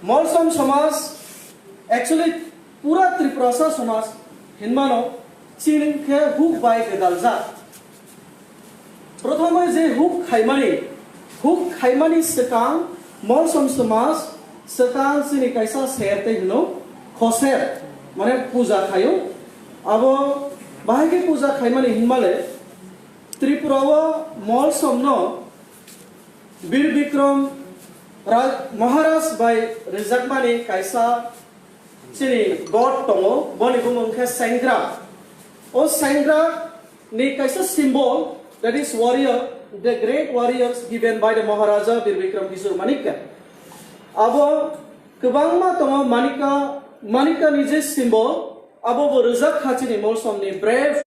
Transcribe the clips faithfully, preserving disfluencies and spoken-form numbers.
Molsom somaj, actually, pura Tiprasa somaj hinmano chini khe huk bai gwdaljak. Prothomoi je huk khaimani, huk khaimani swkang Molsom somaj swkang chini kaisa ser tei hino khoser, mane puja khaio. Abo bahai khe puja khaimani hinmale Tripura o Molsom no Bir Bikram Raj, Maharaj bai rwjakmani kaisa chini god tongo, boni bumung khe Sengra. O Sengra ni kaisa symbol, that is warrior, the great warriors given by the Maharaja Bir Bikram Kishore Manikya. Abo kwbangma tongo, Manika, Manika ni je symbol, abo bo rwjak kha chini Molsom ni brave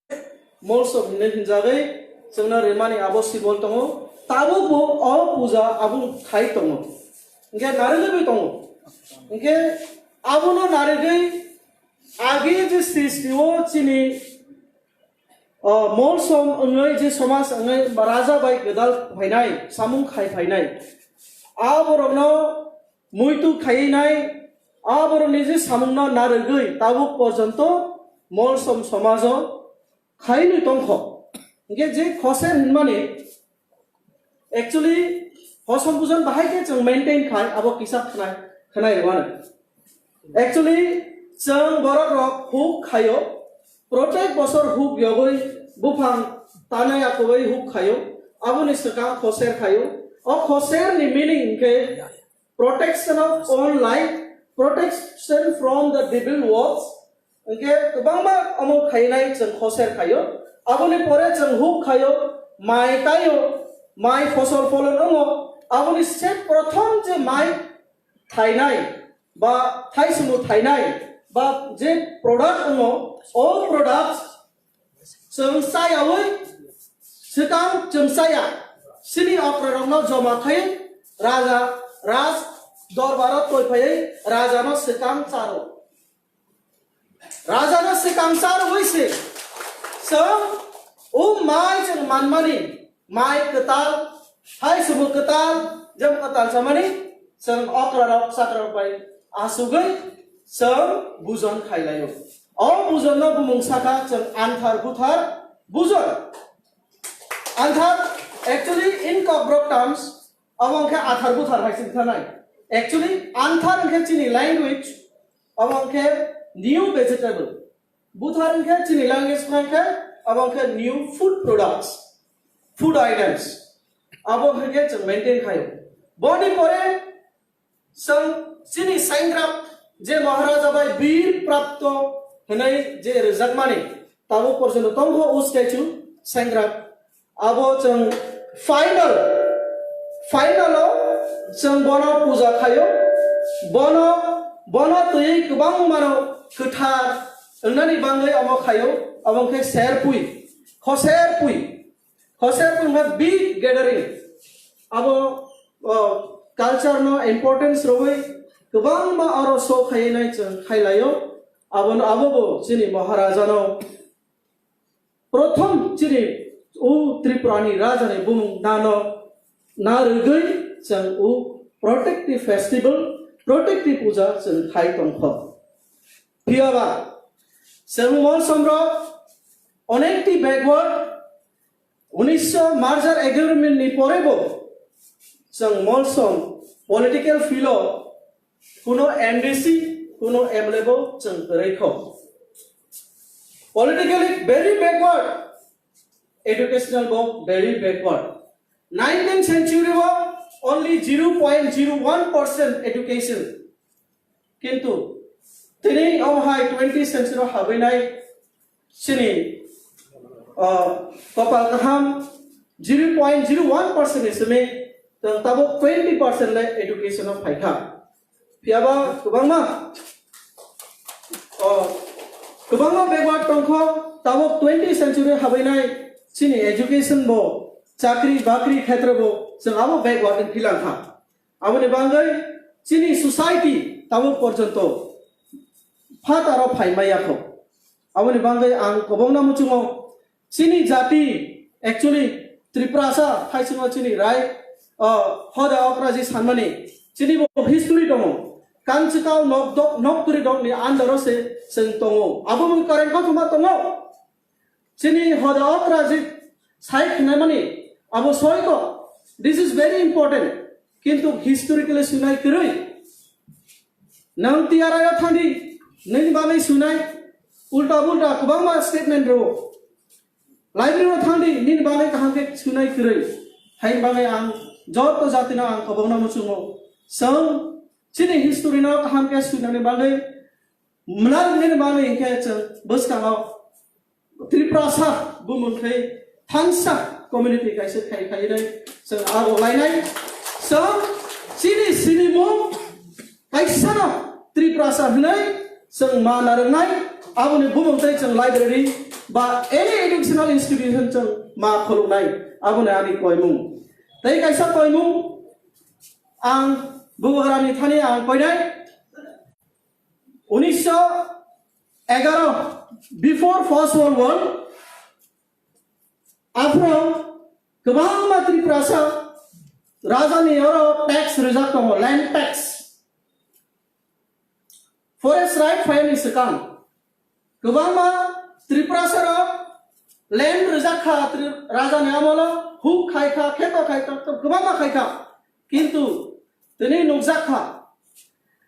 Molsom hinwi hinjagwi chwngno rimani abo symbol tongo. Tabukbo o puja abo khai tongo. Hinkhe narwgwi bai tongo. Hinkhe abono narwgwi agi je srishti o chini, o, Molsom wngwi je somaj wngwi raja bai gwdal phainai, samung khai phainai. A borokno muitu khaiwi nai, a borokni je samungno narwgwi tabuk porjonto Molsom somajo khainwi tongkho. Hinkhe je khoser hinmani, actually, hosom bujon bahai khe chwng maintain khai, abo kisa khwnai, khwnai rwmani. Actually, chwng borok rok huk khaio, protek bosor huk yogwi buphang tanai akubui huk khaio, aboni swkang khoser khaio. O khoser ni meaning hinkhe protection of own life, protection from the devil works. Hinkhe kwbangma omo khainai chwng khoser khaio. Aboni pore chwng huk khaio, mai taio, mai fosol folon wngo. Aboni se prothom je mai thainai ba thaisumu thainai ba je product wngo, o product chwng chayawi swkang chwng chaya, chini okrarokno joma khai raja raj dorbaro toi phaiwi rajano swkang charo. Rajano swkang charwi se chwng o mai chwng manmani, mai kwtal, hai subu kwtal, jemon kwtal samani, chwng okrarok chakrok bai asugwi chwng bujon khailaio. O bujonno bumung sakha chwng anthar buthar bujon. Anthar, actually, in Kokborok terms, abo wngkhe athar buthar hai se wngkha nai. Actually, anthar wngkhe chini language, abo wngkhe new vegetable. Buthar wngkhe chini language wngkha, abo wngkhe new food products, food items. Abo wngkhe chwng maintain khaio. Boni pore chwng chini Saingrap je Maharaja bai Bir Prapto hwnwi je rwjakmani, tabuk porjonto tongkho o statue Saingrap. Abo chwng final, final o chwng bono puja khaio, bono, bono twiwi kwbangmano kwthar wngnani bangwi omo khaio, abo wngkhe serpui, khoserpui. Khoserpui wngkha big gathering. Abo, o, culture no importance rwui kwbangma oro show khaiwi nai chwng khailaio. Abono, abobo chini Maharaja no prothom chini o Tripura ni raja ni bumung nano narwgwi chwng o protective festival, protective puja chwng khai tongkho. Phiyaba chwng Molsom rok onekti backward, unisho merger agreement ni porebo chwng Molsom political field o kuno M D C, kuno M L A bo chwng kwrwi kho. Politically very backward, educational bo very backward. Nineteenth century o only zero point zero one percent education. Kintu tini omo hai twenty century o habwi nai chini, o, kopal kaham zero point zero one percent ni simi tong tabuk twenty percent le education o phaikha. Phiyaba kwbangma, o, kwbangma backward tongkho, tabuk twenty century habwi nai chini education bo chakri bakri khetre bo chwng abo backward wng philangkha. Aboni bangwi chini society tabuk porjonto phataro phai maya kho. Aboni bangwi ang kwbangna muchungo chini jati, actually, Tiprasa thaisingo chini rai, o, hoda okraji sanmani chini bo history tongo. Kanchikao nokdok, noktwrwi dokni under o se chwng tongo. Abo mung current kothoma tongo. Chini hoda okra jik sai khnaimani abo soiko. This is very important. Kintu historically sunai kwrwi. Nang T R I o thangdi, nini bagwi sunai, ulta bulta kwbangma statement rwo. Library o thangdi, nini bagwi kaham khe sunai kwrwi. Haini bagwi ang joto jatino ang kobokno muchungo. Chwng chini history no kaham khe sunani bagwi, mwnang nini bagwi hinkhe chwng bwskango Tiprasa bumung khe thansa community kaisa khai khai nai chwng aro lainai. Chwng chini sinimung kaisano Tiprasa hinwi chwng ma narwknai, aboni bumung tei chwng library ba any educational institution chwng ma khuluknai, aboni ani koimung. Tei kaisa koimung ang bubagrani thani ang koinai. Unisho egaro, before First World War, aphuru kwbangma Tiprasa rajani oro tax rwjak tongo, land tax. Forest right phaiyani swkang kwbangma Tiprasa rok land rwjak kha, Tri-, rajani amolo huk khai kha, kheto khai kha, kwbangma khai kha. Kintu tini nukjak kha,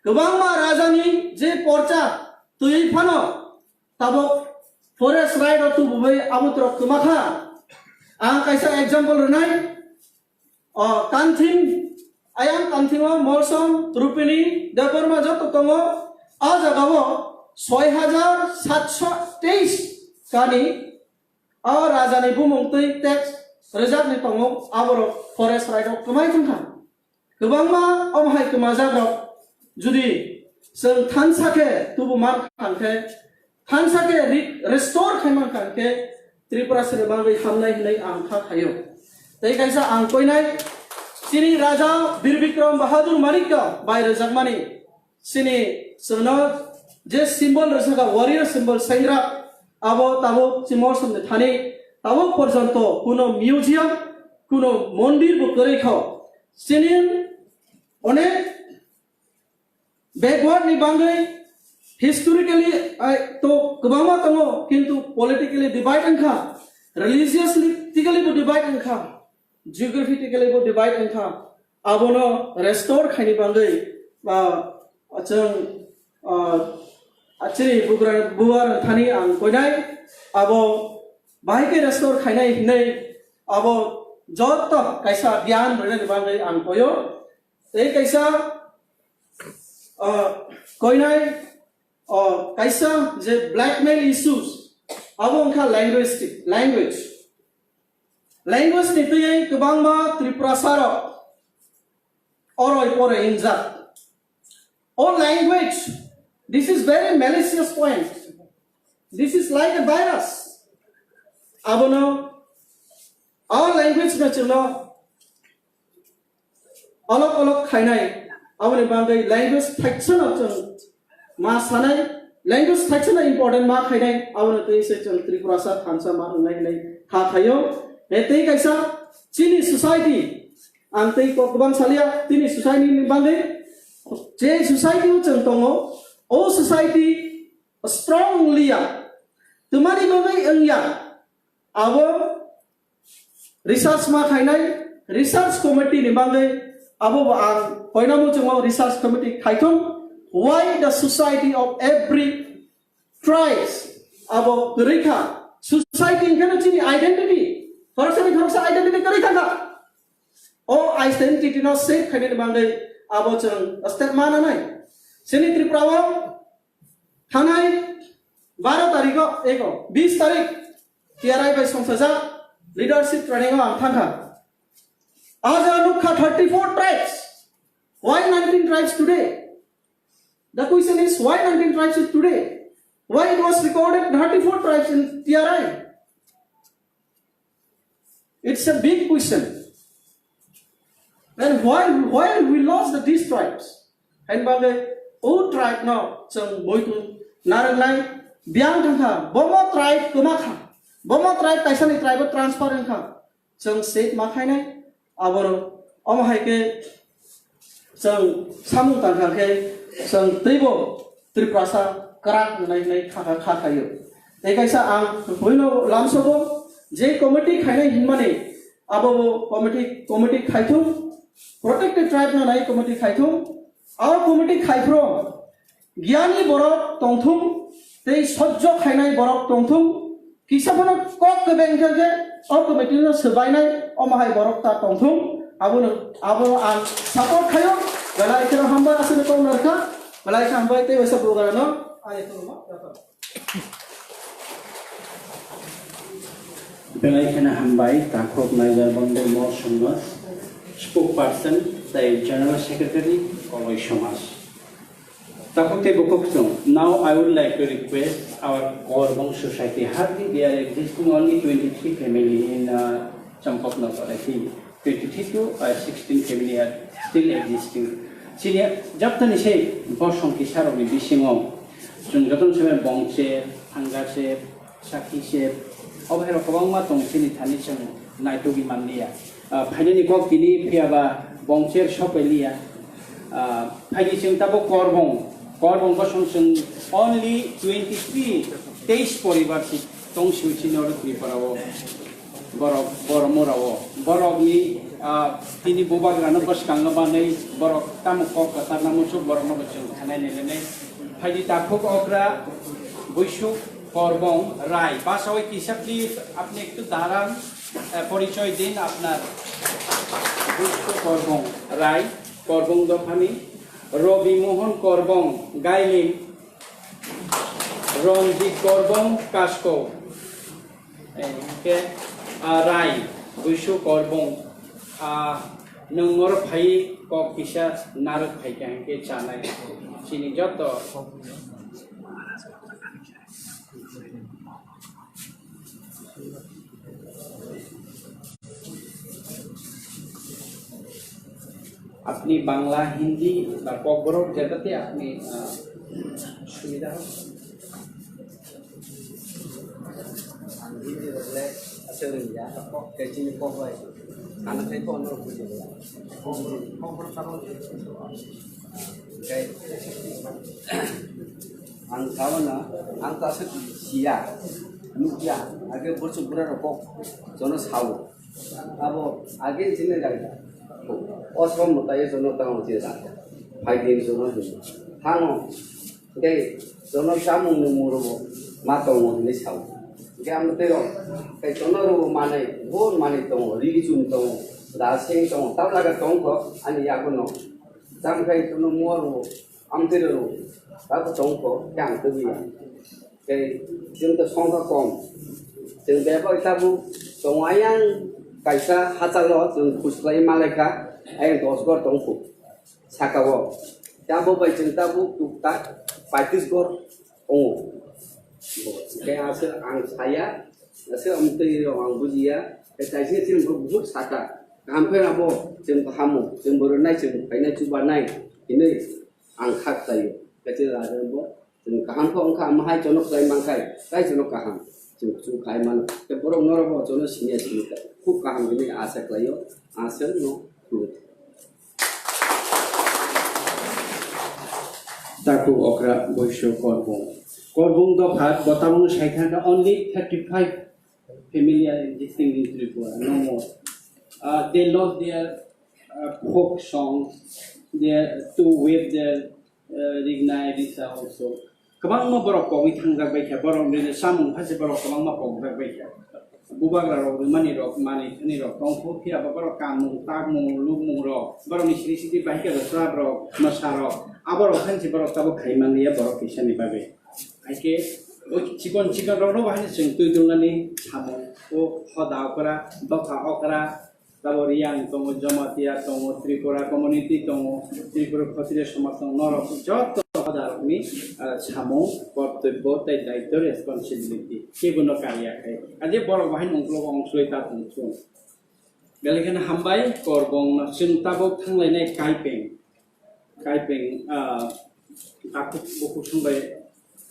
kwbangma rajani je porcha twi phano tabok forest right o tubuwi abo borok kwma kha. Ang kaisa example rwnai. O Kanthing, ayang Kanthing o Molsom, Rupini, Debbarma joto tongo. A jaga o soi hajar satso teis kani o rajani bumung twi tax rwjakni tongo, aborok forest right o kwmai thangkha. Kwbangma omo hai kwmajak rok judi chwng thansa khe tubu man kha khe, thansa khe re-, restore khai man kha khe Tripura sini bagwi hamnai hinwi ang kha khaio. Tei kaisa ang koinai chini raja Bir Bikram Bahadur Manikya bai rwjakmani chini chwngno je symbol rwjak kha, warrior symbol, sengra, abo tabuk chimor somni thani tabuk porjonto kuno museum, kuno mondir bo kwrwi kho. Chini onek backward ni bagwi historically, ai, to kwbangma tongo, kintu politically divide wngkha, religiously, politically bo divide wngkha, geographically bo divide wngkha. Abono restore khaini bagwi, ah, chwng, ah, chini bugra-, buar thani ang koinai, abo bahai khe restore khainai hinwi abo joto kaisa gyan rwnani bagwi ang koio. Tei kaisa, ah, koinai, ah, kaisa je blackmail issues, abo wngkha linguistic, language. Language ni twiwi kwbangma Tripurasa rok oroi poroi wngjak. O language, this is very malicious point. This is like a virus. Abono, o language no chwngno olok olok khainai, aboni bagwi language thaisano chwng ma sanai, language thaisano important ma khainai, aboni twi se chwng Tripurasa thansa ma wngnai hinwi kha khaio. E tei kaisa chini society, ang tei kok kwbang salia, chini society ni bagwi, je society o chwng tongo, o society strong wnglia, twmani bagwi wngya, abo research ma khainai, research committee ni bagwi abo bo ang koina muchungo research committee khaithung. Why the society of every tribes abo kwrwi kha? Society hwnkhe no chini identity, khoroksa ni khoroksa identity kwrwi thangkha. O identity no save khainani bagwi abo chwng step ma nanai. Chini Tripura o thanai baro tarikh o, eko, bis tarikh T R I bai songchajak leadership training o ang thangkha. Aja nukha thirty-four tribes. Why nineteen tribes today? The question is, why nineteen tribes is today? Why it was recorded thirty-four tribes in T R I? It's a big question. And why, why we lost the, these tribes? Hain bagwi o tribe no chwng muitu narwknai biyang thangkha. Bomo tribe kwma kha. Bomo tribe kaisani tribe o transfer wngkha. Chwng state ma khainai. Abo omo hai khe chwng samung tangkha khe Chwng teibo Tiprasa kwrak wngnai hwnwi kha kha kha khaio. Tei kaisa ang buino lamsogo je committee khainai hinmani abo bo committee committee khaithung, protected tribe no nai committee khaithung, abo committee khaiphro giyani borok tongthung tei sojjo khainai borok tongthung. Kisa phano kok kebeng khe khe o committee no swbainai omo hai borok ta tongthung. Abono, abono ang support khaio. Belai kheno hambai aswk kok narkha. Belai khe hambai tei waisa program no. Belai kheno hambai takhuk Naigar Bondor Mol Songma, spokesperson tei general secretary Koloi Somaj. Takhuk tei bukhuk chwng. Now I would like to request our Korbong society. Hardly they are existing only twenty-three family in, uh, Champaknagar, I think. Twenty-three to, uh, sixteen family are still existing. Chini japtani sei bosong kisarokni bisingo chwng jotono se bongse, thangase, sakhi se, obo hai rok kwbangma tong chini thani chwng naitugwi manliya. Ah, phainani kok tini phiyaba bongcher sopailiya. Ah, phaidi chwng tabuk Korbong, Korbong bosong chwng only twenty-three, teis poribar si tong siu chini oro Tripura o. Borok, borok mura o. Borokni, ah, tini bubagrano bwskango manwi borok tamo kok kwchar namo chuk borokno bo chwng thanai nai nai. Phaidi takhuk okra buisuk Korbong Rai. Basawi kisa please apni ektu daran, eh, porichoy din apnar. Buisuk Korbong Rai, Korbong dophani. Robi Mohon Korbong Gailing, Ronjit Korbong Kasko. Eh, hingke, ah, Rai, Buisu Korbong, ah, nwng oro phai kok kisa narwk phaikha hingke chanai. Chini joto. Apni Bangla, Hindi ba Kokborok jeta te apni, ah, subida ho. Ang Hindi rok le aswk wngya, kok kechini kok bai. Ano khai kok no buji ya. Kok buji, kok bor sabang. Ang sawana, ang ta aswk siya, nukya, age borsu bura rok kok jono sawo. Abo age jine jaga. Osrom mata ye jono tang jine jaga. Phai din jono hin. Hango. Tei jono chamung nung mung rogo ma tongo hinwi sao. Hingke ang tei rok tei jono rogo manai, bor manai tongo, ri chum tongo, da seng tongo, tabla ga tongkho ani yago no. Jang khai jono muar rogo amtwiro rw, tabuk tongkho, khe ang twiwi ya. Tei chwng to songkha kom. Chwng bebak tabuk tongo ayang kaisa hachalo chwng khuslai malaikha, ayang dos gor tongkho sakao. Tabuk bai chwng tabuk tuktak paitris gor tongo. Bo, khe aswk ang saya, aswk amtwirok ang bujiya, tei kaisa chini borok buphuru saka, kaham khe abo chwng kahamo, chwng bo rwnai, chwng phainai, chubanai hinwi. Ang kha khlaio. Kaisa raja bo chwng kaham khe wngkha, ama hai jono khlai mankhai, tai jono kaham chwng kuchuk khai mano. Tei borok norok bo jono siniya sini kha, khub kaham hinwi asa khlaio. Aswk no khulum. Takhuk okra boiso korbung. Korbung dopha bo tabukno sai thangkha only thirty five family are existing in Tripura, no more. Uh, they lost their, uh, folk song, their to wave their, uh, rignai risa also. Kwbangma borok pogwi thangjak bai kha, borok ni samung hai se borok kwbangma pokjak bai kha. Bubagra rok, rwmani rok, manwi thani rok tongkho, phiya ba borok kamung, takmung, lukmung rok, borok ni siri siri bai kha rwchap rok, mwsa rok, abo rok hai se borok tabuk khai man ya borok kisa ni bagwi. Hai khe o chikon chikon rok no bahai chwng twi tongmani samung, o hoda okra, dopha okra, tabuk Reang tongo, Jamatia tongo, Tripura community tongo, Tripura Khatriya somaj tongo, norok joto hoda rokni, ah, samung, kortobbo tei daityo, responsibility kebo no karya khai. Aje borok bahai ni ukulok o ongsoloi ta tong thung. Belai kheno hambai, korbong no chwng tabuk thanglainai kaipeng. Kaipeng, ah, takhuk bukhuk song bai,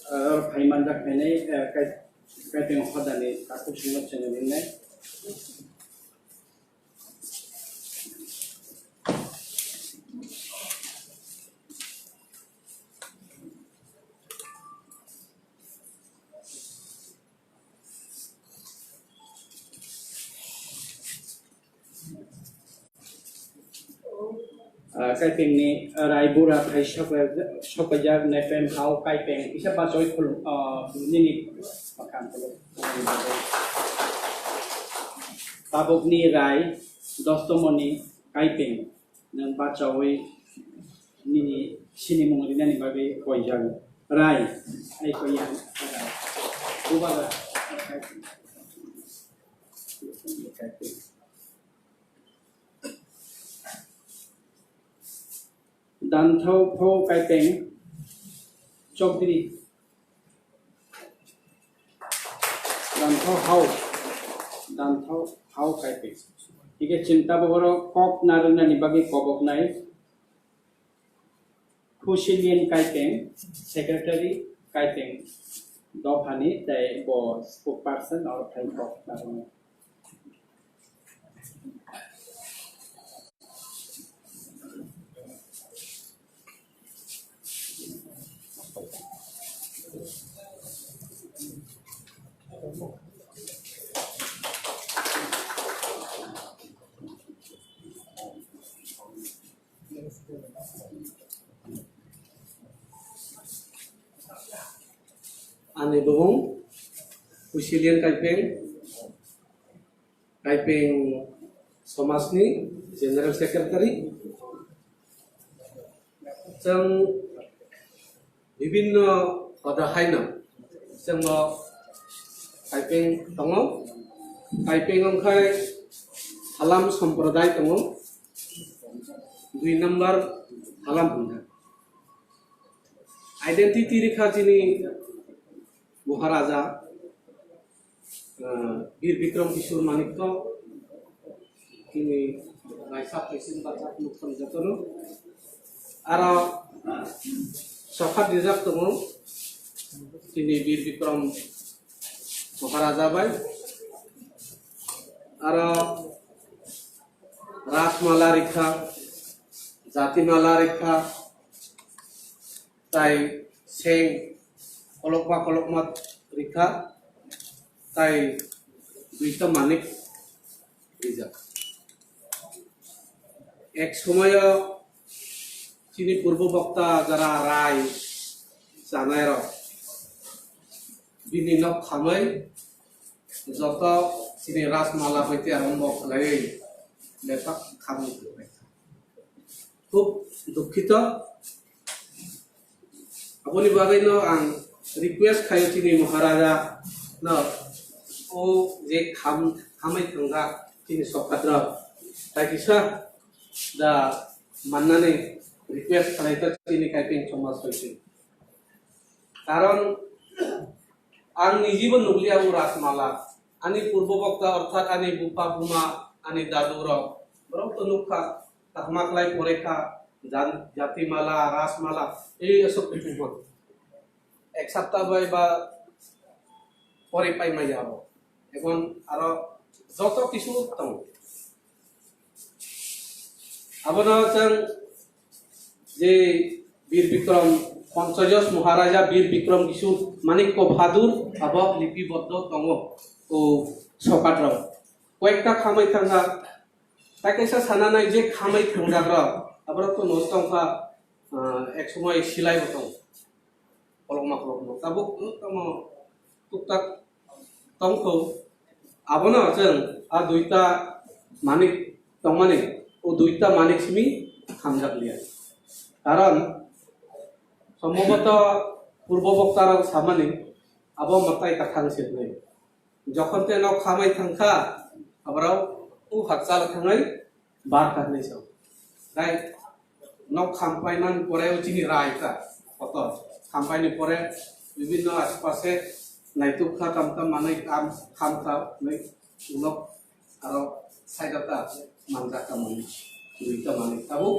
ah, oro phai manjak phainai, ah, kai-, kaipeng hodani takhuk songno chwng ringnai. Kaipengni Raibura phai sokajak, nepem hao Kaipeng kisa bachoi khulum, ah, nini makan khulum. Tabukni Rai, Dostomoni Kaipeng, nwng bachaui nini sinimung rinani bagwi koijago. Rai, ai koiya, Rai. Bubagra, Kaipeng. Danthao Phao Kaipeng Chokdiri. Danthao Hao. Danthao Hao Kaipeng. Hingke chwng tabok oro kok narwknani bagwi koboknai. Khusilien Kaipeng, Secretary Kaipeng dophani tei bo spokesperson or phai kok narwknai. Ani bumung Khusilien Kaipeng, Kaipeng Somajni General Secretary. Chwng bibinno hoda haino chwngno Kaipeng tongo. Kaipeng wngkhai Halam Somproday tongo, dui number Halam hwnjak. Identity rikha chini Maharaja, ah, Bir Bikram Kishore Manikya, tini raisa president bachak muktam jotono. Aro sokha dijak tongo, tini Bir Bikram Maharaja bai. Aro Rajmala rikha, Jatimala rikha, tai seng kolokma kolokma rikha, tai duita manik rijak. Ek somoyo chini purbo bokta jara rai chanai rok bini nok khamai joto chini Rajmala bai tiyar wngbo khlaiwi bebak khamwi tongkha. Khub dukhito. Aboni bagwino ang request khaio chini Maharaja no o je kham-, khamai thangjak chini sokhatrok tai kisa da mannani request khlaikha chini Kaipeng somaj bai se. Karon ang nijibo nukliya o Rajmala. Ani purbo bokta orthat ani bupa buma, ani dadu rok, borok to nukha, kahma khlai porekha, jan-, Jatimala, Rajmala, ei asok kuchukma. Ek sapta bai ba pore pai maya abo. Ebon aro joto kisu tongo. Abono chwng je Bir Bikram, Panchayos Maharaja Bir Bikram Kishore Manikya Bahadur abo lipiboddo tongo o sokatrok. Koyekta khamai thangkha, tai kaisa sana nai je khamai thangjakrok, aborok to no tongkha, ah, ek somoi silai bo tongo. Kolokma kolokma. Tabuk tamo tuktak tongkho. Abono chwng a duita manik tongmani, o duita manik simi khamjak liya. Karon sombhoboto purbo bokta rok samani abo mwtai kwthang se hwnwi. Jokhon te nok khamai thangkha, aborok o hakchal thangwi barkha hinwi sao. Tei nok khampaimani pore o chini rai ta kotor. Khampaini pore bibinno ashepashe naituk kha, tam tam manwi kam kham kha hinwi ulo aro side o ta manjak ta manwi, duita manwi. Tabuk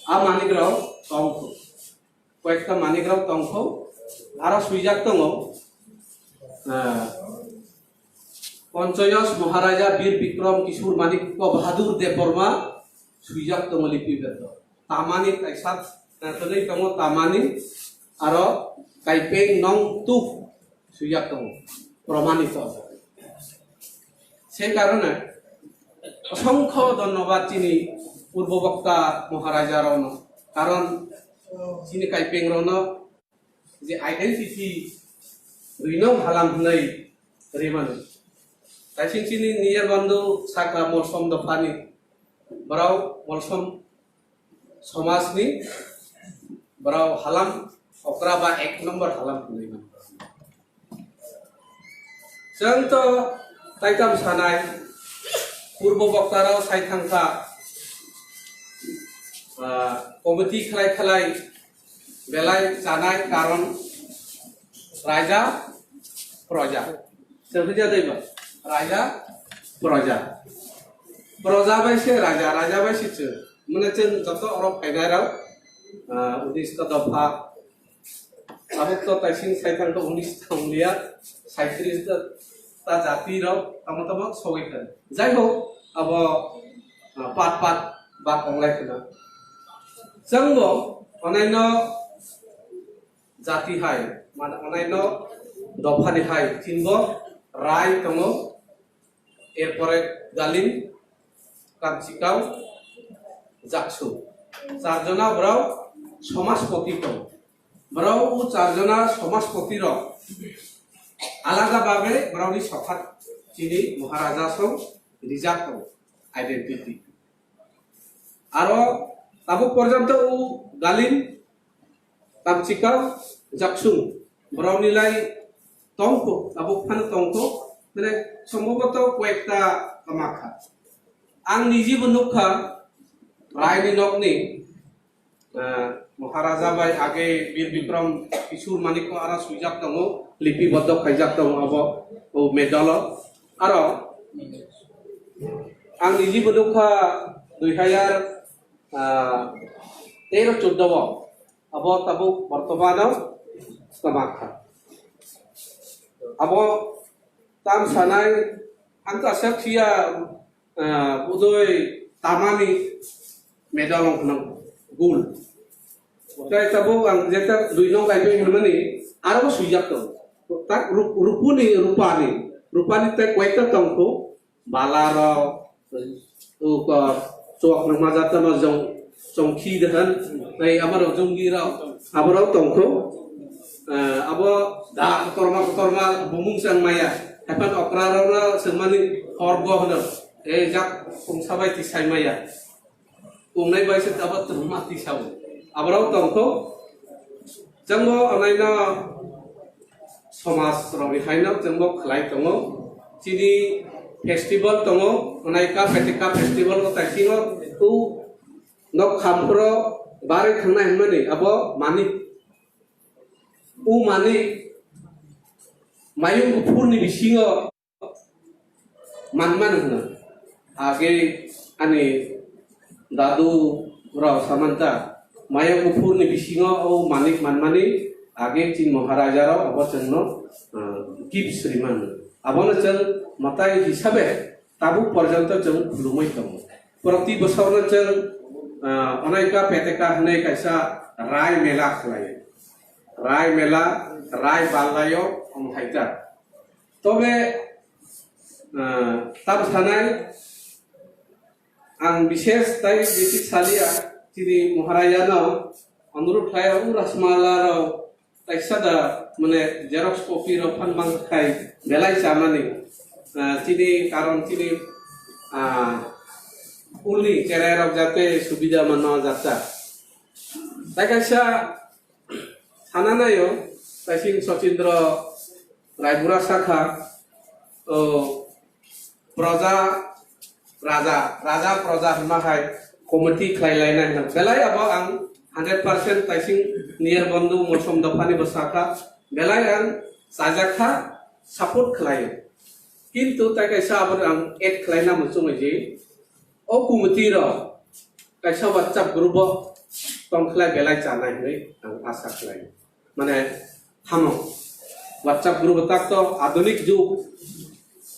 a manwi rok tongkho. Koyekta manik rok tongkho, aro swijak tongo, ah, Panchayos Maharaja Bir Bikram Kishore Manikya Bahadur Debbarma swijak tongo lipi beddo. Tamani kaisa, ah, twnwi tongo tamani, aro Kaipeng nong tuk swijak tongo, promanito. Sei karone osongkho dhonnobad chini Purbo Bokta Maharaja rokno, karon chini kaipeng rokno je identity rino halam hwnwi rimani. Taising chini niyar bandu saka Molsom dophani, borok Molsom somajni borok halam okra ba ek number halam hwnwi mano. Chwng to taitam sanai, Purbo Boktarok sai thangkha, ah, committee khlai khlai belai chanai karon raja proja. Chwng hwnjak daiba? Raja proja. Proja bai se raja, raja bai se chwng. Mane chwng joto oro phainai rok, ah, unis ta dopha, abo to taising sai thang to unis ta wngya, saitris ta, ta jati rok tamo tamo sogwi kha. Jai hok, abo, ah, pat pat ba konglai khna. Chwngbo onaino jati hai, mane onaino dophani hai, tinbo Rai tongo, erpore Galim, Kamchikau, Jaksu. Charjona borok somaspoti tongo. Borok o charjona somaspoti rok alada babe borokni sokat chini Maharaja song rijak tongo, identity. Aro tabuk porjonto o Galim, Kamchikau, Jaksung borokni lai tongkho, tabuk phano tongkho, mane sombhoboto koyekta kwmakha. Ang nijibo nukha, Raini nokni, ah, Maharaja bai age Bir Bikram Kishore Manikko aro swijak tongo, lipiboddho khaijak tongo abo o medalo. Aro ang nijibo nukha dui hajar, ah, tero choddo o, abo tabuk bortomano kwmakha. Abo tam sanai ang ta sak sia, ah, budoi tamani medal wng khna gul. Tai tabuk ang jeta dui nong kaibai hwnmani aro swijak tongo. Tak rup-, rupuni, rupani, rupani tai koyekta tongkho, bala rok, uko, chwk nangma jatama jong, chongkhi dehan, tai abo rok jonggi rok, abo rok tongkho. Eh, abo da kotorma kotorma bumung chang maya, hapan okra rok no chwngmani horbo hwno, eh, jak pungsa bai tisai maya. Kungnai bai se abo twrwngma tisao. Aborok tongkho. Chwngbo onaino somaj rokni haino chwngbo khlai tongo. Chini festival tongo, onaika peteka festival o taisingo u nok khamphro barwi thangnai hwnmani abo manik. U manik mayung buphurni bisingo manmani hwnwi. Age ani dadu rok samanta, mayung buphurni bisingo o manik manmani age chini Maharaja rok abo chwngno, ah, gift srimani. Abono chwng mwtai hisabe tabuk porjonto chwng khulumwi tongo. Proti bosorno chwng, ah, onaika peteka hwnwi kaisa Rai mela khlaio. Rai mela, Rai ballaio, omo hai ta. Tobe, ah, tam sanai, ang bishes tai bisi salia, chini Maharajano onurudh khlai o Rajmala rok taisa da, mane, xerox copy rok phan mang khai belai chamani, ah, chini karon chini, ah, uni cherai rok jate subida mano jata. Tai kaisa Sana naio, taising Sachindra Raibura sakha, o, proja, raja, raja proja hwnma hai committee khlai lainai hwnwi. Belai abo ang hundred percent taising niyar bondhu Molsom dophani bo sakha, belai ang chajakha, support khlaio. Kintu tai kaisa abo ang add khlaina muchungwi je, o committee rok kaisa WhatsApp group o tongkhlai belai chanai hwnwi ang asa khlai. Mane, hamo. WhatsApp group tak to adunik jug.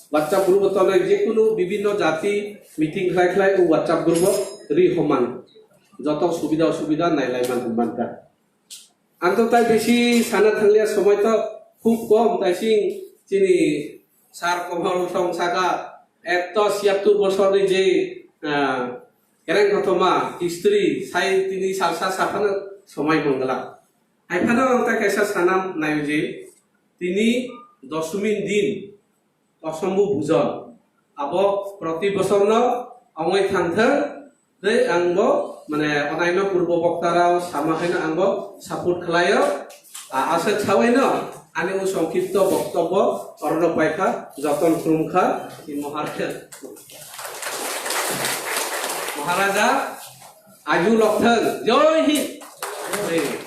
WhatsApp group to nai jekunu bibinno jati meeting khlai khlai o WhatsApp group o ri homan. Joto subida osubida nailai man hwnman ta. Ang to tai bisi sana thanglia, somoi to khub kom, taising chini sir Komol song saka etto siyattur bosorni je, ah, Kereng kothoma history sai tini salsa saphano somai mangala. Haiphano ang ta kaisa sanam nayo je tini doshmi din Osombu bujon. Abo proti bosorno ongoi thangthang tei ang bo mane onaima purbo boktarao sama haino ang bo support khlaio. A-, aswk sawaino ani o songkipto boktobbo orono paikha, joton khulumkha, i Maharaj. Maharaja, aju lokthang, Jai Hind.